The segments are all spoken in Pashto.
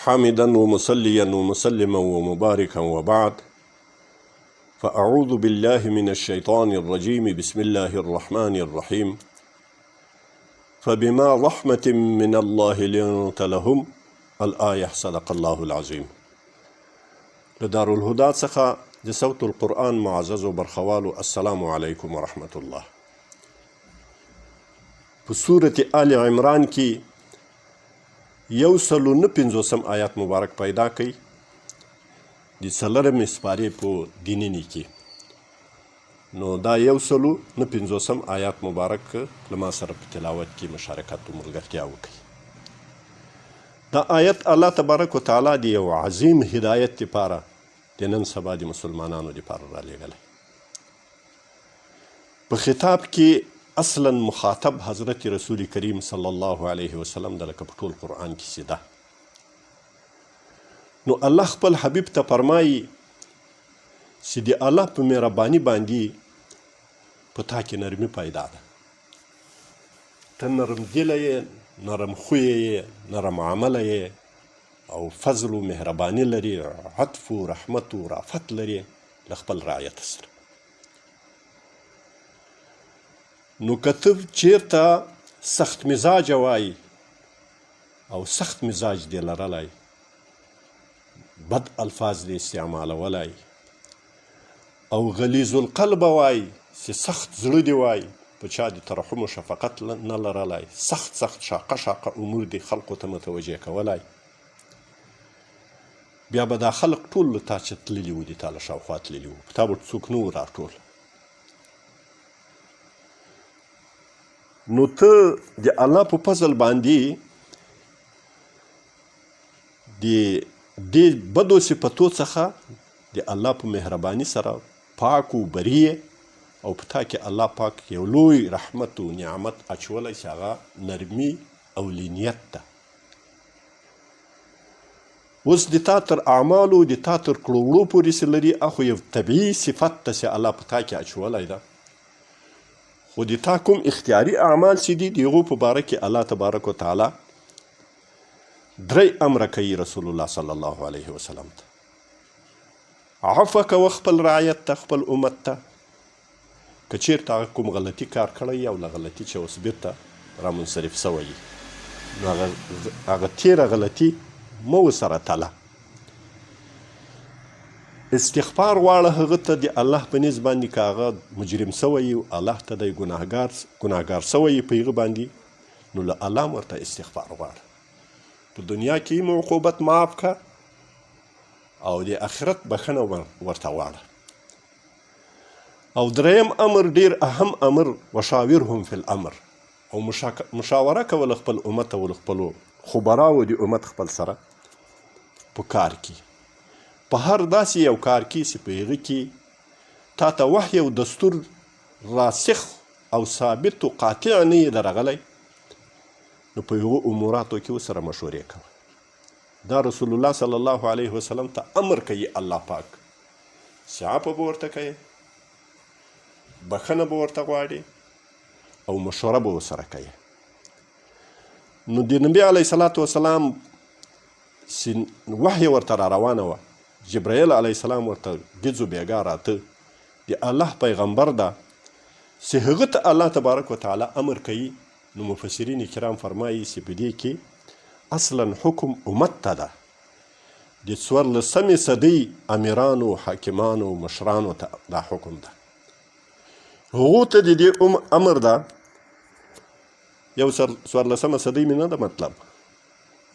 حامدا ومصليا ومسلما ومباركا وبعد، فأعوذ بالله من الشيطان الرجيم. بسم الله الرحمن الرحيم. فبما رحمة من الله لنت لهم. الآية. صدق الله العظيم. له دارالهدى څخه د صوت القرآن معززو برخوالو، السلام علیکم ورحمت الله. په سورة آل عمران کې 159 آیات مبارک پیدا کړئ، د څلورمې سپارې په دینینې کې. نو دا 159 آیات مبارک له ما سره په تلاوت کې مشارکت او ملګرتیا وکړئ. دا آیت الله تبارک وتعالی د یو عظیم هدایت لپاره د نن سبا د مسلمانانو لپاره رالیږلی. په خطاب کې اصلا مخاطب حضرت رسول کریم صلی الله علیه وسلم د، لکه په ټول قرآن کې سیده. نو الله خپل حبیب ته فرمایي چې د الله په مهرباني باندې په تا کې نرمي پیدا ده، ته نرم دله یې، نرم خویه یې، نرم عمله یې او فضل و مهرباني لري، عطف و رحمت و رافت لري له خپل رعیت سره. نو که ته چیرته سخت مزاجه وای او سخت مزاج دې لرلای، بد الفاظ دې استعمالولای او غلیظ القلب وای، چې سخت زړه دې وای، په چا دې ترحم او شفقت نه لرلای، سخت سخت شاقه شاقه امور دې خلقو ته متوجه کولای، بیا به دا خلق ټول له تا چې تللي وو، د تا له شاوخوا تللي وو، په تا به څوک نه وو راټول. نو ته د الله په فضل باندې د دې بدو صفتو څخه د الله په مهرباني سره پاک و بری او په تا کې الله پاک یو لوی رحمت او نعمت اچولی چې هغه نرمي او لینیت ده. اوس د تا تر اعمالو، د تا تر کړو وړو پورې څه لري، اخو یو طبیعي صفت ته چې الله په تا کې اچولی ده، خو د تا کوم اختیاري اعمال چې دي، د هغو په باره کې الله تبارک وتعالی درې امره کوي رسول الله صلی الله علیه وسلم ته: عفو کوه خپل رعیت ته، خپل امت ته، که چیرته هغه کوم غلطي کار کړی او له غلطي چې اوس بیرته رامنصرف سوی، نو هغه تیره غلطي مه ورسره تله. استغفار غواړه هغه ته د الله په نزد باندې. که هغه مجرم سوی، الله ته دی ګناهګار سوی په هغه باندې، نو له الله ورته استغفار غواړه. په دنیا کې هم عقوبت معاف که او د آخرت بخښنه ورته غواړه. او دریم امر، ډیر اهم امر، وشاورهم فی الامر، او مشاوره کوله خپل امت او خپلو خبراو د امت خپل سره په کار کې، په هر داسې یو کار کې چې په هغه کې تا ته وحی او دستور راسخ او ثابت او قاطع نه یې درغلی، نو په هغو اموراتو کې ورسره مشورې کوه. دا رسول الله صلی الله علیه وسلم ته امر کوي الله پاک چې عفو به ورته کوي، بخښنه به ورته غواړي او مشوره به ورسره کوي. نو د نبی علیه الصلاة والسلام چې وحی ورته را روانه وه، جبرائیل علیه السلام ورته ګیځو بیګا راته، د الله پیغمبر ده چې هغه ته الله تبارک وتعالی امر کوي. نو مفسرین کرام فرمایي چې په دې کې اصلا حکم امت ته ده، د 14مې صدۍ امیرانو، حاکمانو، مشرانو ته دا حکم ده، هغو ته د دې امر ده. یو 14مه صدۍ مې نه ده مطلب،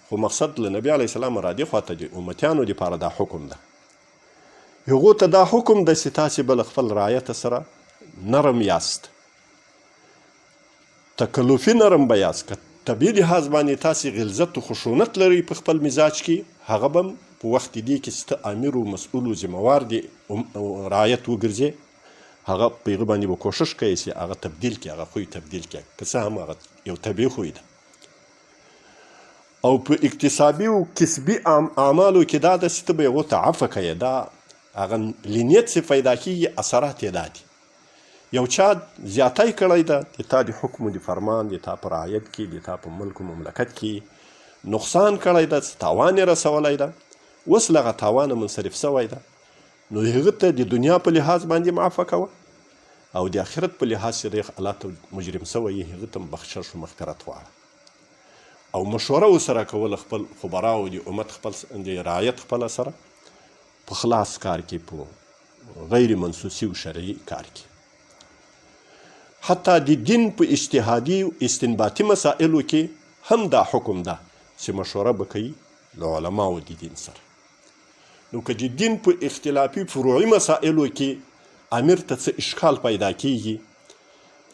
خو مقصد له نبی علیه السلام را دې خواته د امتیانو دپاره دا حکم ده. هغو ته دا حکم ده چې تاسې به له خپل رعیت سره نرم یاست، تکلفي نرم به یاست. که طبیعي لحاظ باندې تاسې غلظت و خشونت لرئ په خپل مزاج کې، هغه به په وخت دې کې چې ته امیر و مسؤل و ذمهوار دې رعایت وګرځې، هغه په هغه باندې به کوشش کوي چې هغه تبدیل کړي، هغه خوی تبدیل کړي، که څه هم هغه یو طبیعي خوی ده. او په اکتسابي او کسبي اعمالو کې دا ده چې ته به هغو ته عفو کوې. دا هغه لینیت چې پیدا کېږي، اثرات یې دا دي: یو چا زیاتی کړی ده د تا د حکم د فرمان، د تا په رعایت کې، د تا په ملک و مملکت کې، نقصان کړی ده، څه تاوان یې رسولی ده، اوس له هغه تاوانه منصرف شوی ده، نو هغه ته د دنیا په لحاظ باندې معافه کوه او د آخرت په لحاظ چې دی الله ته مجرم شوی یې، هغه ته هم بخشش و مغفرت غواړه. او مشوره ورسره کوله خپل خبراو د امت خپل د رعایت خپله سره په خلاص کار کې، په غیر منصوصي او شرعي کار کې، حتی د دین په اجتهادي او استنباطي مسائلو کې هم دا حکم ده چې مشوره به کوي له علماو د دین سره. نو که د دین په اختلافي فروعي مسائلو کې امیر ته څه اشکال پیدا کیږي،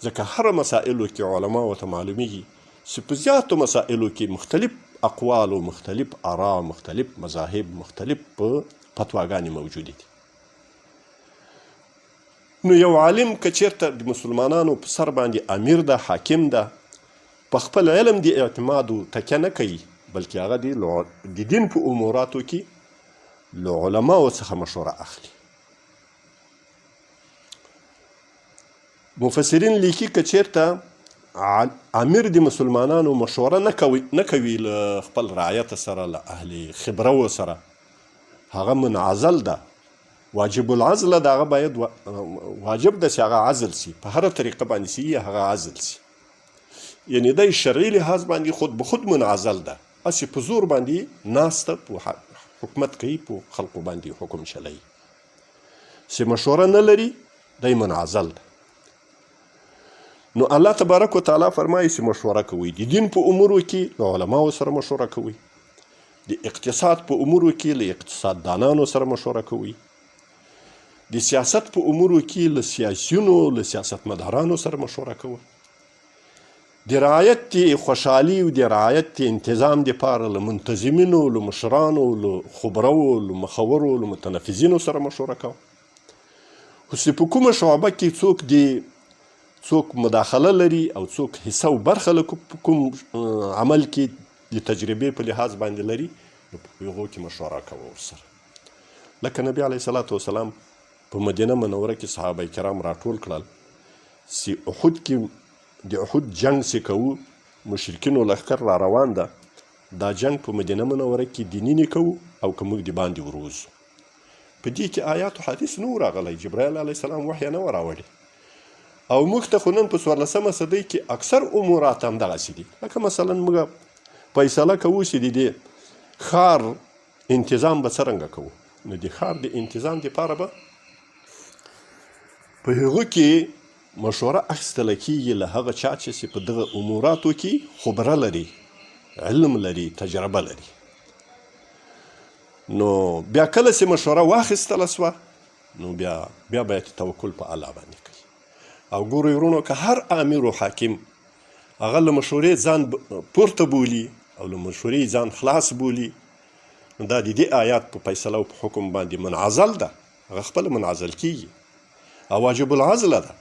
ځکه هر مسائلو کې علماو ته معلومیږي چې په زیاتو مسائلو کې مختلف اقوال او مختلف آرا، مختلف مذاهب، مختلف فتواګانې موجودې دي. نو یو عالم که چیرته د مسلمانانو په سر باندې امیر ده، حاکم ده، په خپل علم دی اعتماد او تکیه نه کوي، بلکې هغه دی د دین په اموراتو کې له علماو څخه مشوره اخلي. مفسرین لیکي که چیرته امیر د مسلمانانو مشوره نه کوي نه کوي له خپل رعیت سره، له اهل خبره سره، هغه منعزل ده، واجب العزل ده، هغه باید واجب ده چې هغه عزل سي، په هره طریقه باندې سي هغه عزل سي. یعنی دی شرعي لحاظ باندې خود به خود منعزل ده، هسې په زور باندې ناسته په حکومت کوي، په خلقو باندې حکم چلوي، چې مشوره نه لري دی منعزل ده. نو الله تبارک وتعالی فرمایي چې مشوره کوئ د دین په امورو کې له علماو سره مشوره کوئ، د اقتصاد په امورو کې له اقتصاددانانو سره مشوره کوئ، د سیاست په امورو کې له سیاسیونو له سیاستمدارانو سره مشوره کوئ، د رعایت د خوشحالي او د رعایت د انتظام دپاره له منتظمینو، له مشرانو، له خبرو، له مخورو، له متنفذینو سره مشوره کوه. خو چې په کومه شعبه کې څوک د څوک مداخله لري او څوک حصه او برخه له کوم عمل کې د تجربې په لحاظ باندې لري، نو په هغو کې مشوره کوه ورسره. لکه نبی علیه الصلاة والسلام په مدینه منوره کې صحابه کرام راټول کړل چې احد کې د احد جنګ چې کوو، مشرکینو لښکر را روان ده، دا جنګ په مدینه منوره کې دیني نه کوو او که موږ د باندې وروځو. په دې کې آیات او حدیث نه و راغلی، جبرائیل علیه السلام وحی نه وه راوړې. او موږ ته خو نن په 14مه صدۍ کې اکثر امورات همدغسې دي. لکه مثلا موږ فیصله کوو چې د دې ښار انتظام به څرنګه کوو، نو د ښار د انتظام دپاره به په هغه کې مشوره اخیستله کېږي له هغه چا چې په دغه اموراتو کې خبره لري، علم لري، تجربه لري. نو بیا کله چې مشوره واخیستله سوه، نو بیا باید توکل په الله باندې کوي. او ګورئ وروڼو، که هر امیر او حاکم هغه له مشورې ځان پورته بولي او له مشورې ځان خلاص بولي، نو دا د دې آیات په فیصله او په حکم باندې منعزل ده، هغه خپله منعزل کیږي او واجب العزل ده.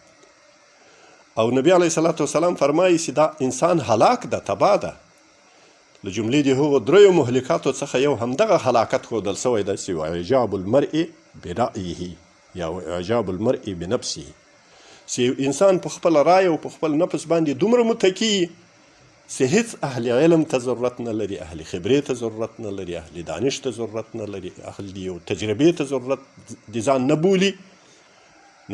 او نبی علیه الصلاة والسلام فرمایي چې دا انسان هلاک ده، تباه ده. له جملې د هغو دریو مهلکاتو څخه یو همدغه هلاکت ښودل شوی دی چې اعجاب المرء برأیه یا اعجاب المرء بنفسه، چې یو انسان په خپله رایه او په خپل نفس باندې دومره متکي چې هیڅ اهل علم ته ضرورت نه لري، اهل خبرې ته ضرورت نه لري، اهل دانش ته ضرورت نه لري، اهل د یو تجربې ته ضرورت د ځان نه بولي،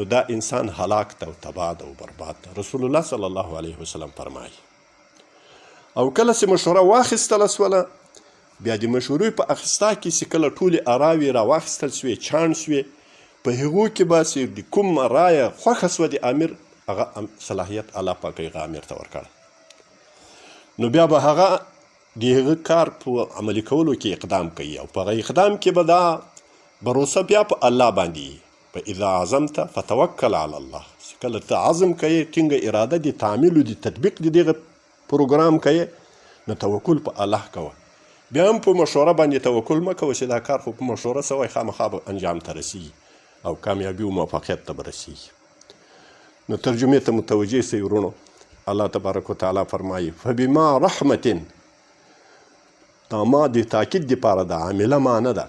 نو دا انسان هلاک ده او تباه ده او برباد ده. رسول الله صلی الله علیه وسلم فرمایي. او کله چې مشوره واخیستله سوله، بیا د مشورې په اخیستا کې چې کله ټولې اراوې راواخیستل سوې، چاڼ سوې، په هغو کې به چې د کوم رایه خوښه سوه د امیر، هغه صلاحیت الله پاک هغه امیر ته ورکړی، نو بیا به هغه د هغه کار په عملي کولو کې اقدام کوي، او په هغه اقدام کې به دا بروسه بیا په الله باندې وي. په اذا عزمت فتوکل علی الله، چې کله ته عزم کوې، ټینګه اراده د تعمیل او د تطبیق د دغه پروګرام کوې، نو توکل په الله کوه. بیا هم په مشوره باندې توکل مه کوه چې دا کار خو په مشوره سوی، خامخا به انجام ته رسیږي او کامیابي او موفقیت ته به رسیږي. نو ترجمې ته متوجه سئ وروڼو. الله تبارک وتعالی فرمایي فبما رحمة، دا ما د تاکید دپاره ده، عامله معنی ده،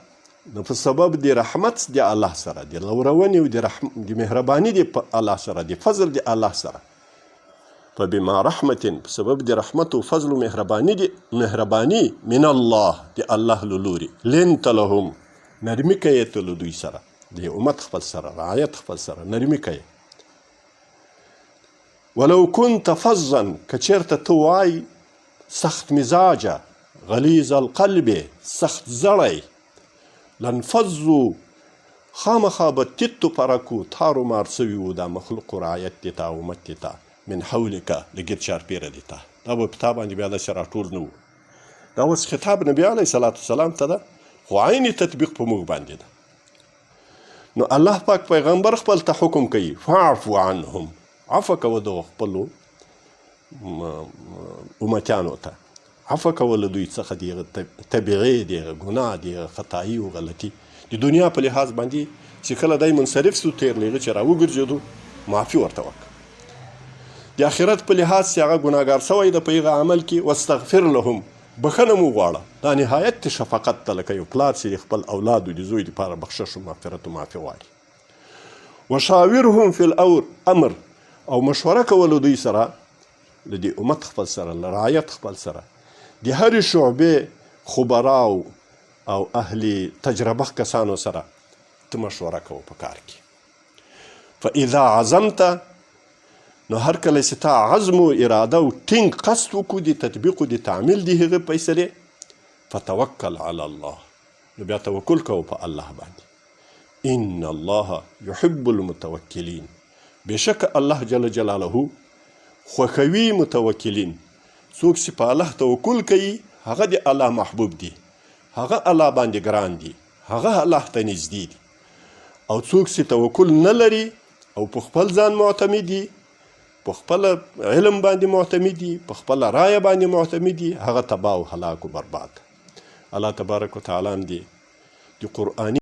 نو په سبب د رحمت د الله سره، د لورونې او د مهرباني د الله سره، د فضل د الله سره، فبما رحمة، په سبب د رحمت او فضل او مهرباني دي مهرباني من الله د الله له لوري، لنت لهم، نرمي کوې ته له دوی سره، د امت خپل سره، رعیت خپل سره نرمي کوې. ولو كنت فظا، که چېرته ته وای سخت مزاجه، غلیظ القلب، سخت زړی، لانفضوا، خامخا به تیت و پرک و تار و مار سوي وو دا مخلوق و رعیت دې تا، امت دې تا، من حولک، له ګرد چارپېره دې تا، دا به په تا باندې بیا داسې راټول نه وو. دا اوس خطاب نبي علیه الصلاة والسلام ته ده، خو عین تطبیق په موږ باندې ده. نو الله پاک پیغمبر خپل ته حکم کوي، فاعف عنهم، عفو کوه دغو خپلو امتیانو ته، عفو کوه له دوی څخه د هغه طبیعې، د هغه ګناه، د هغه خطایي او غلطي د دنیا په لحاظ باندې چې کله دی منصرف سو، تېر له هغه چې راوګرځېدو، معافي ورته وکړه. د آخرت په لحاظ چې هغه ګناهګار سوی ده په هغه عمل کې، واستغفر لهم، بښنه مو غواړه. دا نهایت د شفقت ته، لکه یو پلار چې د خپل اولاد او د زوی دپاره بخشش او مغفرت او معافي غواړي. وشاورهم فی الامر، او مشوره کولو دوی سره، له دې امت خپل سره، له رعیت خپل سره، د هرې شعبې خبراو او اهل تجربه کسانو سره ته مشوره کوه په کار کې. فاذا عزمت، نو هر کله چې تا عزم او اراده او ټینګ قصد وکړو د تطبیق او د تعمیل د هغې فیصلې، فتوکل علی الله، نو بیا توکل کوه په الله باندې. ان الله يحب المتوکلین، بېشکه الله جل جلاله خوښوي متوکلین، څوک چې په الله توکل کوي هغه د الله محبوب دي، هغه الله باندې ګران دي، هغه الله ته نږدې دي. او څوک چې توکل نه لري او په خپل ځان معتمد دي، په خپل علم باندې معتمد دي، په خپل رایه باندې معتمد دي، هغه تباه او هلاک او برباد. الله تبارک وتعالی دې د قرآني.